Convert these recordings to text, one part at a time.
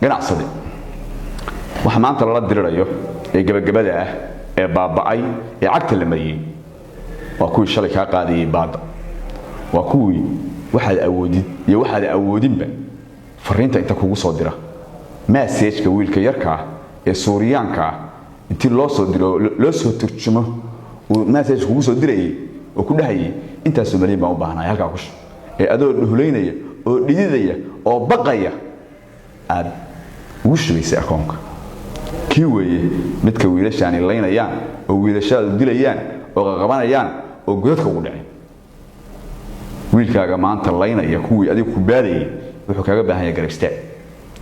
Ganacsade waxa maanta lala dirirayo ee gabagabada ah ee baaba'ay ee cagta la mariyey waa kuwii shalay kaa qaadayay baadda, waa kuwii waxaad awoodid iyo waxaad awoodinba fariinta inta kugu soo dira, message-ka wiilka yarka ah ee Suuriyaanka ah intii loo soo diro, loo soo turjumo, uu message kugu soo dirayay oo ku dhahayay intaasoo malyan baan u baahnahay, halkaa ku shub, ee adoo dhuhulaynaya oo dhididaya oo baqaya aad ugu shubaysay akoonka. Kii weeye midka wiilashaani laynayaan oo wiilashaadu dilayaan oo qaqabanayaan oo godadka ugu dhaceen. Wiilkaaga maanta laynaya kuwii adiga ku baadayay wuxuu kaaga baahan yahay garab istaag.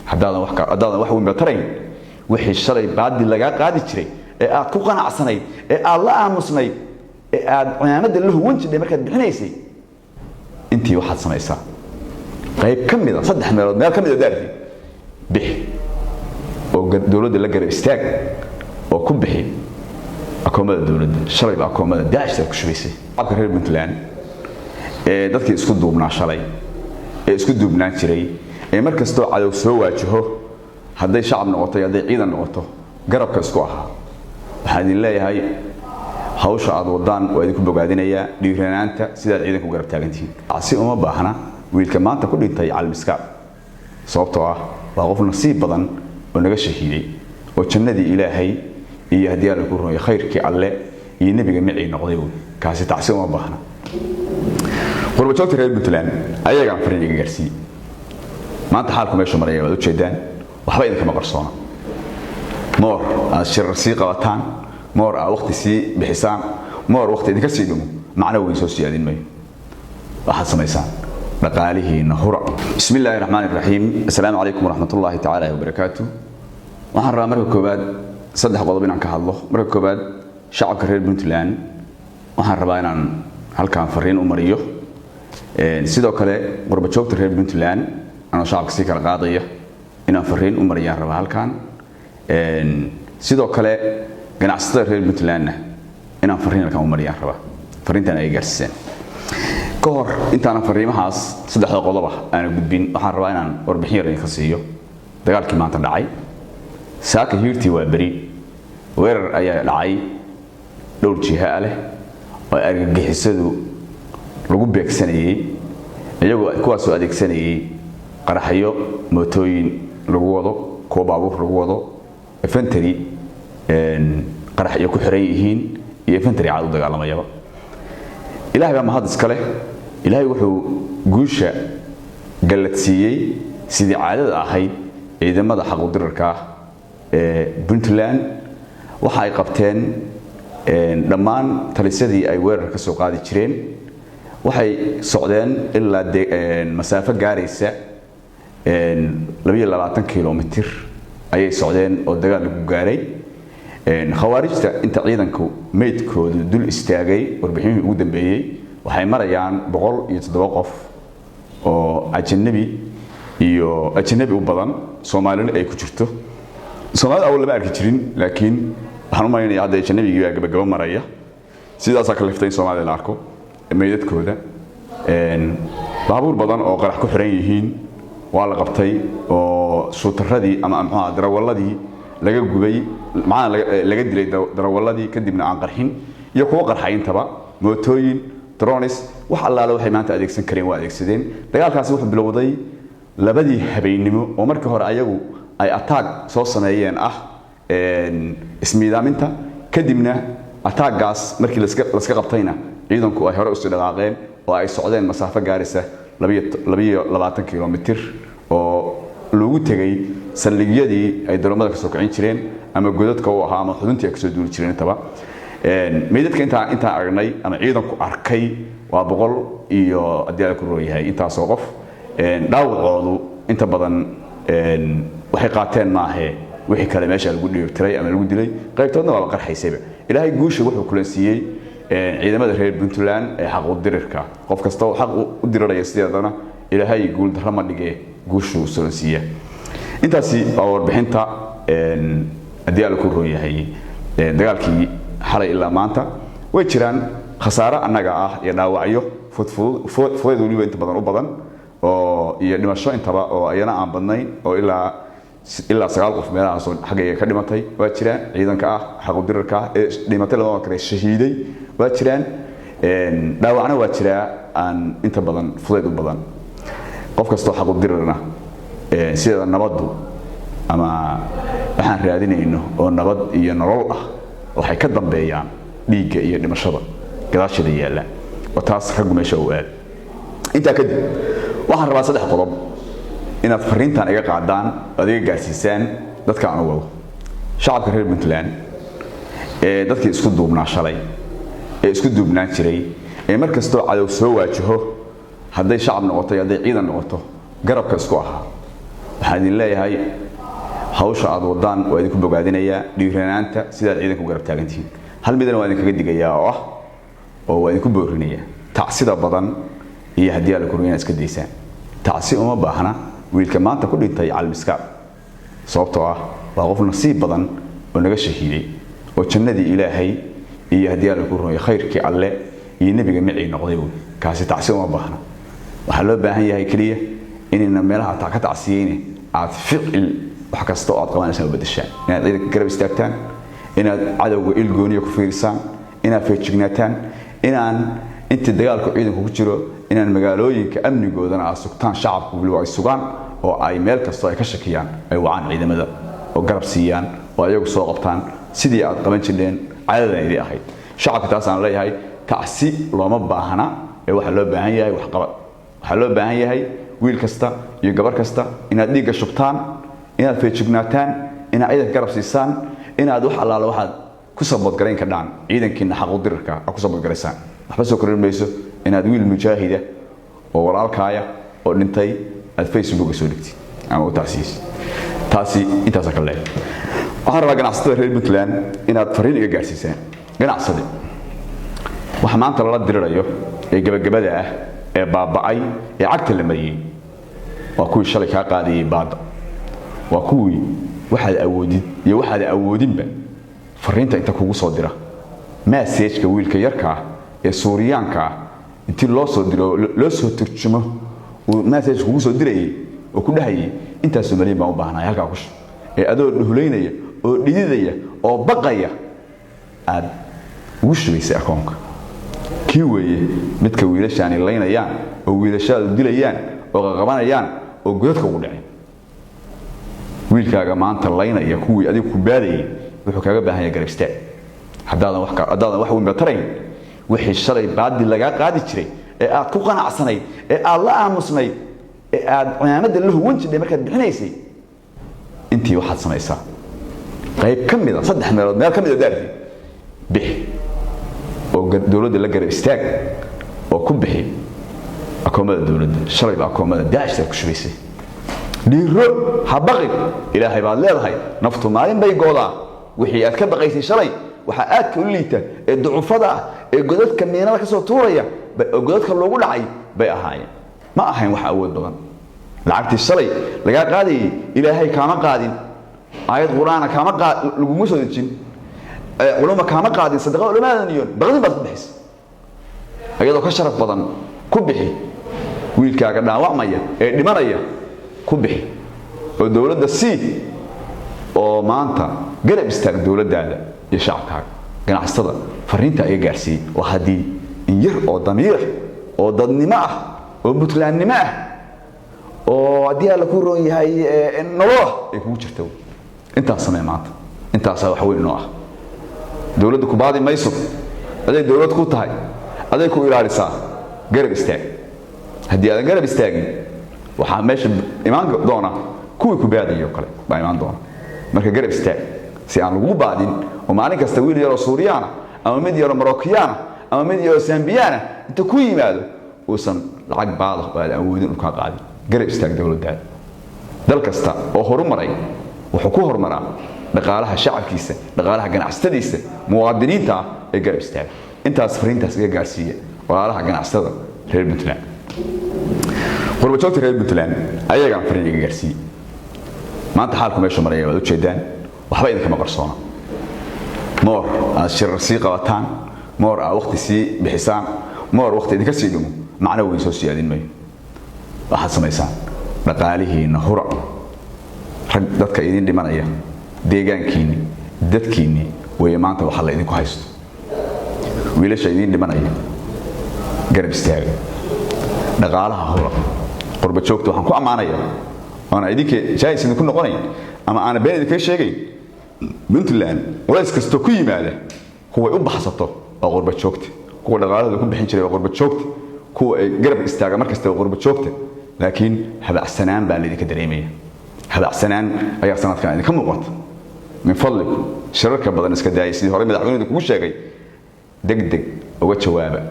Haddaadan wax weyn tarayn, wixii shalay baadi lagaa qaadi jiray ee aad ku qanacsanayd ee aad la aamusnayd ee aad cimaamada la huwan jidhay markaad bixinaysay, intii waxaad samaysaa qayb ka mida, saddex meelood meel ka mida daarti bixi oo dowladda la garab istaag oo ku bixi akoomada dowladda. Shalayba akoomada Daacishta ku shubaysay. Shacabka reer Puntland ee dadkii isku duubnaa shalay, ee isku duubnaan jiray, ee mar kastoo cadow soo waajaho, hadday shacab noqoto iyo hadday ciidan noqoto, garabka isku ahaa, waxaan idin leeyahay hawsha aad wadaan waa idinku bogaadinayaa, dhiiranaanta sidaad ciidanku garab taagantihiin. Si uma baahna wiilka maanta ku dhintay Calmiskaab, sababtoo ah waa qof nasiib badan oo naga shahiiday oo jannadii Ilaahay iyo haddii Alla ku rumeeyo khayrkii Alle iyo nebiga micii noqday wey. Kaasi tacsi uma baahna. Qurbajoogta reer Puntland ayagaan fariin iga gaarsiiyey. Maanta xaalku meeshu maraya waad ujeedaan, waxba idinkama qarsoona. Moor aad shirar sii qabataan, moor aad waqti sii bixisaan, moor waqti idinka sii dhumo, macno weyn soo siyaadin mayo. Waxaad samaysaan dhaqaalihiina hura. Bismi illaahi raxmaani raxiim. Assalaamu calaykum waraxmatullaahi tacaala wabarakaatu. Waxaan rabaa marka koowaad saddex qodob inaan ka hadlo. Marka koowaad, shacabka reer Puntland waxaan rabaa inaan halkan fariin u mariyo. Sidoo kale qurbajoogta reer Puntland, anoo shacabka sii kala qaadaya, inaan fariin u mariyaan rabaa halkan. Sidoo kale ganacsatada reer Puntlandna inaan fariin halkan u mariyaan rabaa, fariintan ay gaarsiiseen. Ka hor intaanan fariimahaas saddexda qodob ah aana gudbin, waxaan rabaa inaan warbixin yar idinka siiyo dagaalkii maanta dhacay. Saaka hiirtii waa beri weerar ayaa dhacay dhowr jiha leh oo argagixisadu lagu beegsanayay, iyagoo kuwaasoo adeegsanayay qaraxyo mootooyin lagu wado, kuwa baabuur lagu wado, infantry qaraxyo ku xiran yihiin iyo infantry caad u dagaalamayaba. Ilaahay baa mahad iska leh. Ilaahay wuxuu guusha galladsiiyey, sidii caadada ahayd, ciidamada xaqudirarka ah ee Puntland. Waxa ay qabteen dhammaan talisyadii ay weerar ka soo qaadi jireen. Waxay socdeen ilaa masaafo gaaraysa 22 kilomitir ayay socdeen oo dagaal lagu gaaray. Khawaarijta inta ciidanku meydkoodu dul istaagay, warbixinihii ugu dambeeyey, waxay marayaan 107 qof oo ajanabi iyo ajanabi u badan, Soomaalina ay ku jirto. Soomaalida awal lama arki jirin, laakiin waxaan u malaynaya hadda ajanabigii baa gabagabo maraya, sidaasaa ka liftay in Soomaalida la arko meydadkooda. Baabuur badan oo qarax ku xiran yihiin waa la qabtay oo shuutaradii ama muxuu darawaladii laga gubay, macnaha laga dilay darawaladii, kadibna aan qarxin iyo kuwo qarxay intaba. Mootooyin, drones, wax allaale waxay maanta adeegsan kareen waa adeegsadeen. Dagaalkaasi wuxuu bilowday 2dii habeennimo oo markii hore ayagu ay attack soo sameeyeen ah ismiidaaminta, kadibna attack-gaas markii laska qabtayna ciidanku ay hore usii dhaqaaqeen oo ay socdeen masaafo gaaraysa 22 kilomitir oo loogu tegay saldhigyadii ay daroomada kasoo kicin jireen ama godadka u ahaa ama xuduntii ay kasoo duuli jireen intaba. Meydadka intaan aragnay ama ciidanku arkay waa 100 iyo haddii ala ku rooyahay intaasoo qof. Dhaawacoodu inta badan waxay qaateen maahe, wixii kale meesha lagu dhiibtiray ama lagu dilay, qaybtoodna waaba qarxaysayba. Ilaahay guusha wuxuu kulansiiyey ciidamada reer Puntland ee xaq u dirirka. Qof kasta oo xaq u diriraya sideedana Ilaahay guul darro ma dhige, guushuu sulansiiya. Intaasi waa warbixinta haddii alla ku roon yahay dagaalkii xalay ilaa maanta. Way jiraan khasaare annaga ah iyo dhaawacyo fudfudayd weliba inta badan u badan oo iyo dhimasho intaba oo ayana aan badnayn oo ilaa Ilaa 9 qof meelahaasoo xaggayga ka dhimatay waa jiraan, ciidanka ah xaqudirarka ah ee dhimatay lama kale shahiiday waa jiraan, dhaawacna waa jiraa aan inta badan fudayd u badan. Qof kastoo xaqudirarna sideeda nabaddu ama waxaan raadinayno oo nabad iyo nolol ah waxay ka dambeeyaan dhiigga iyo dhimashada gadaasheeda yaalla, oo taas raggu meesha u aad. Intaa kadib waxaan rabaa 3 qodob inaad fariintan iga qaadaan oo aad iga gaarsiisaan dadka aan u wado. Shacabka reer Puntland ee dadkii isku duubnaa shalay, ee isku duubnaan jiray, ee mar kastoo cadow soo waajaho, hadday shacab noqoto iyo hadday ciidan noqoto, garabka isku ahaa, waxaan idin leeyahay hawsha aad wadaan waa idinku bogaadinayaa, dhiiranaanta sidaad ciidanka u garab taagantihiin. Hal midna waa idinkaga digayaa oo ah oo waa idinku boorinayaa tacsida badan iyo haddii alla koriyo inaad iska daysaan. Tacsi uma baahna wiilka maanta ku dhintay Calmiskaab, sababtoo ah waa qof nasiib badan oo naga shahiiday oo jannadii Ilaahay iyo haddii alla ku rumeeyo khayrkii Alle iyo nebiga micii noqday wey. Kaasi tacsi uma baahna. Waxaa loo baahan yahay keliya inayna meelaha ka tacsiyeyne aad ficil wax kasta oo aad qabanaysaan u bedeshaan, inaad ciidanka garab istaagtaan, inaad cadowga ilgooniya ku fiirisaan, inaad feejignaataan, inaan intii dagaalku ciidanku ku jiro inaan magaalooyinka amnigoodana aad sugtaan, shacabku weliba ay sugaan oo ay meel kastoo ay ka shakiyaan ay wacaan ciidamada oo garab siiyaan oo ayagu soo qabtaan sidii aad qaban jireen caadadan idii ahayd. Shacabka taasaan leeyahay, tacsi looma baahna ee waxaa loo baahan yahay waxqabad. Waxaa loo baahan yahay wiil kasta iyo gabar kasta inaad dhiigga shubtaan, inaad feejignaataan, inaad ciidanka garab siisaan, inaad wax allaala waxaad ku saboodgarayn kadhaan ciidankiina xaqudirarka aad ku saboodgaraysaan. Waxba soo kordhin mayso inaad wiil mujaahida oo walaalkaaya oo dhintay aad Facebooka soo dhigtid ama u tacsiyisid. Taasi intaasa ka leeyahay. Waxaan rabaa ganacsatada reer Puntland inaad fariin iga gaarsiisaan. Ganacsade, waxa maanta lala dirirayo ee gabagabada ah ee baaba'ay ee cagta la mariyey waa kuwii shalay kaa qaadayay baadda, waa kuwii waxaad awoodid iyo waxaad awoodinba fariinta inta kugu soo dira, message-ka wiilka yarka ah ee Suuriyaanka ah intii loo soo diro, loo soo turjumo, uu message kugu soo dirayay oo ku dhahayay intaasoo malyan baan u baahnahay halkaa ku shub, ee adoo dhuhulaynaya oo dhididaya oo baqaya aad ugu shubaysay akoonka. Kii weeye midka wiilashaani laynayaan oo wiilashaadu dilayaan oo qaqabanayaan oo godadka ugu dhaceen. Wiilkaaga maanta laynaya kuwii adiga ku baadayay wuxuu kaaga baahan yahay garab istaag. Haddaadan wax weyn tarayn, wixii shalay baadi lagaa qaadi jiray ee aad ku qanacsanayd ee aad la aamusnayd ee aad cimaamadda la huwan jirtay markaad bixinaysay, intii waxaad samaysaa qayb ka mida, 3 meelood meel ka mida daarti bixi oo dowladda la garab istaag oo ku bixi akoomada dowladda. Shalayba akoomada Daacishtaad ku shubaysay. Dhiiro, ha baqin, Ilaahay baad leedahay. Naftu maalin bay goodaa. Wixii aad ka baqaysay shalay waxaa aadka u liita ee ducufada ah ee godadka miinada ka soo tuuraya oo godadka loogu dhacay bay ahaayeen. Ma ahayn wax awood badan. Lacagtii shalay lagaa qaadayay Ilaahay kaama qaadin, aayad Qur-aana kaama qaad, laguma soo dejin, culuma kaama qaadin, sadaqada culimaadan iyo baqdin baad ku bixisay. Iyadoo ka sharaf badan ku bixi wiilkaaga dhaawacmaya ee dhimanaya, ku bixi oo dowladda sii oo maanta garab istaag dowladdaada iyo shacabkaaga. Ganacsatada fariinta iga gaarsiiyey oo haddii in yar oo damiir oo dadnimo ah oo Puntlandnimo ah oo haddii Alla ku roon yahay nolol ah ay kugu jirta, intaas samee maanta. Intaasaa wax weyn noo ah. Dowladda ku baadi mayso, aday dowlad ku tahay, aday ku ilaalisaa. Garab istaag. Haddii aadan garab istaagin, waxaa meesha imaan doona kuwii ku baadayay oo kale baa imaan doona. Marka garab istaag si aan lagu baadin oo maalin kasta wiil yaroo Suuriyaana ama mid yaroo Marookiyaana ama mid yaroo Sambiyaana inta ku yimaado uusan lacag baada oo aad awoodin uu kaa qaadin. Garab istaag dowladdaada. Dal kasta oo horumaray wuxuu ku horumaraa dhaqaalaha shacabkiisa, dhaqaalaha ganacsatadiisa muwaadiniinta ah ee garab istaaga. Intaas fariintaas iga gaarsiiya walaalaha ganacsatada reer Puntland. Qurbajoogta reer Puntland ayagana fariin iga gaarsiiye. Maanta xaalku meeshu maraya waad ujeedaan, waxba idinkama qarsoona. Moor aad shirar sii qabataan, moor aad waqti sii bixisaan, moor waqti idinka sii dhumo, macno weyn soo siyaadin mayo. Waxaad samaysaan dhaqaalihiinna hura. Rag dadka idin dhimanaya, deegaankiinni, dadkiinni weeye. Maanta waxa la idinku haysto, wiilasha idiin dhimanaya, garab istaaga, dhaqaalaha hura. Qurba joogta waxaan ku ammaanaya, oona idinka jaayis idinku noqonayn ama aana been idinkaga sheegayn, Puntland culays kastoo ku yimaada kuway u baxsato waa qurba joogta. Kuwa dhaqaalahooda ku bixin jiray waa qurba joogta. Kuwa ay garab istaaga mar kasta waa qurba joogta. Laakiin habacsanaan baa laydinka dareemaya, habacsanaan ayaa sanadkan idinka muuqata. Min fadlikum, shirarka badan iska daayay. Sidii hore madaxweynuhu kugu sheegay, deg deg uga jawaaba.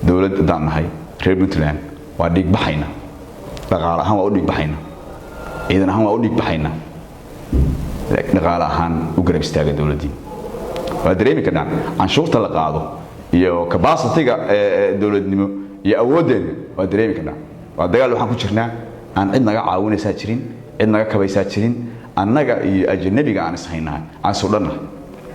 Dowlad haddaan nahay reer Puntland, waa dhiigbaxayna. Dhaqaale ahaan waa u dhiigbaxayna, ciidan ahaan waa u dhiigbaxayna. Dhaqaale ahaan u garab istaaga dowladdii. Waa dareemi karnaa canshuurta la qaado iyo capacity-ga dowladnimo iyo awooddeena, waa dareemi karnaa. Waa dagaal waxaan ku jirnaa aan cid naga caawinaysaa jirin, cid naga kabaysaa jirin. Annaga iyo ajanabiga aan ishaynaa, aan isu dhannahay.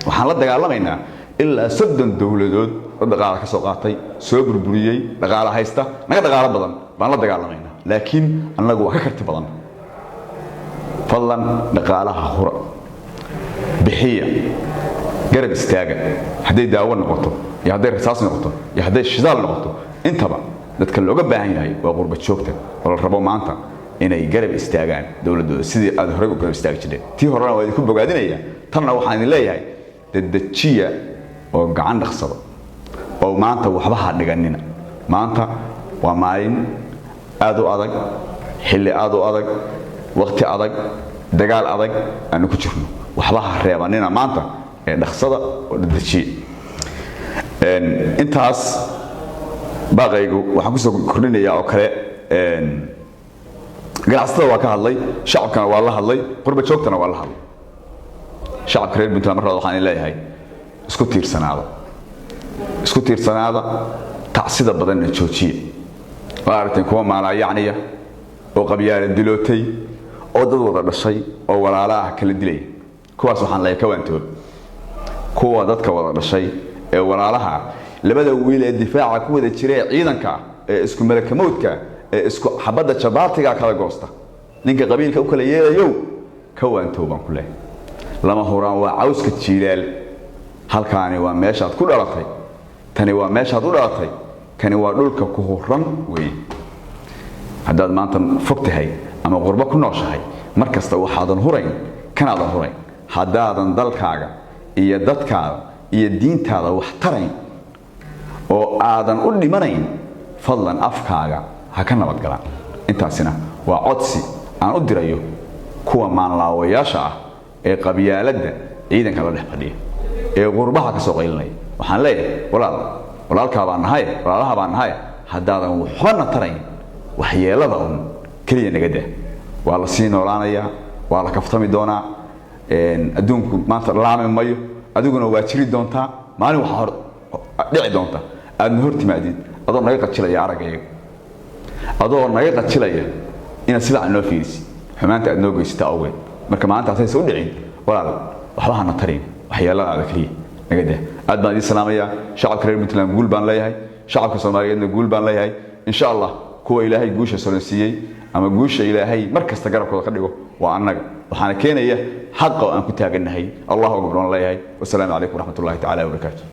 Waxaan la dagaalamaynaa ilaa 30 dowladood oo dhaqaala ka soo qaatay, soo burburiyey, dhaqaala haysta, naga dhaqaalo badan baan la dagaalamaynaa. Laakiin annagu waa ka karti badan. Fadlan dhaqaalaha hura, bixiya, garab istaaga. Hadday daawo noqoto iyo hadday rasaas noqoto iyo hadday shidaal noqoto, intaba dadka looga baahan yahay waa qurba joogta, oo la rabo maanta inay garab istaagaan dowladooda sidii aad horey u garab istaagi jirteen. Tii horena waa idinku bogaadinaya, tanna waxaan idin leeyahay dedejiya oo gacan dhaqsada, oo maanta waxba ha dhiganina. Maanta waa maalin aad u adag, xilli aad u adag, waqti adag, dagaal adag aanu ku jirno. Waxba ha reebanina maanta ee dhaqsada oo dedejiya. Intaas baaqaygu waxaan kusoo kordhinayaa oo kale, ganacsatada waa ka hadlay, shacabkana waa la hadlay, qurba joogtana waa la hadlay. Shacabka reer Puntland, mar labaad waxaan idin leeyahay isku tiirsanaada, isku tiirsanaada, tacsida badanna joojiya. Waa aragteen kuwa maalaayacniya oo qabyaala dilootay oo dad wada dhashay oo walaala ah kala dilaya. Kuwaas waxaan leeyahay ka waantoob. Kuwa dadka wada dhashay ee walaalaha, labada wiil ee difaaca ku wada jira ee ciidanka, ee isku malakamowdka, ee isku xabadda jabaatiga kala goosta, ninka qabiilka u kala yeelayow, ka waantoob baan ku leeyahay. Lama huraan waa cawska jiilaal. Halkaani waa meeshaad ku dhalatay, tani waa meeshaad u dhalatay, kani waa dhulka ku huran weeye. Haddaad maanta fog tahay ama qurbo ku nooshahay, mar kasta waxaadan hurayn kanaadan hurayn. Haddaadan dalkaaga iyo dadkaada iyo diintaada wax tarayn oo aadan u dhimanayn, fadlan afkaaga ha ka nabadgalaan. Intaasina waa codsi aan u dirayo kuwa maanlaawayaasha ah ee qabyaaladda ciidanka la dhex fadhiya ee qurbaha ka soo qaylinaya. Waxaan leeyahay, walaal, walaalkaa baan nahay, walaalaha baan nahay, haddaadan waxbana tarayn, waxyeelada un keliya naga dah. Waa la sii noolaanayaa, waa la kaftami doonaa. Adduunku maanta laami mayo, adiguna waa jiri doontaa. Maalin waxaa hor dhici doonta aadna hor timaadid adoo naga qajilaya araggayaga, adoo naga qajilaya inaad sidaa noo fiirisid, xumaanta aad noo geysata awgeed. Marka maalintaasaysa u dhicin, walaal, waxba hana tarin, waxyeeladaada keliya naga dah. Aad baan idiin salaamayaa. Shacabka reer Puntland guul baan leeyahay, shacabka Soomaaliyeedna guul baan leeyahay. Insha Allah, kuwa Ilaahay guusha solansiiyey ama guusha Ilaahay mar kasta garabkooda ka dhigo waa annaga, waxaana keenaya xaqa oo aan ku taagannahay. Allahu akbar baan leeyahay. Wasalaamu calaykum waraxmatullahi tacaala wabarakaatu.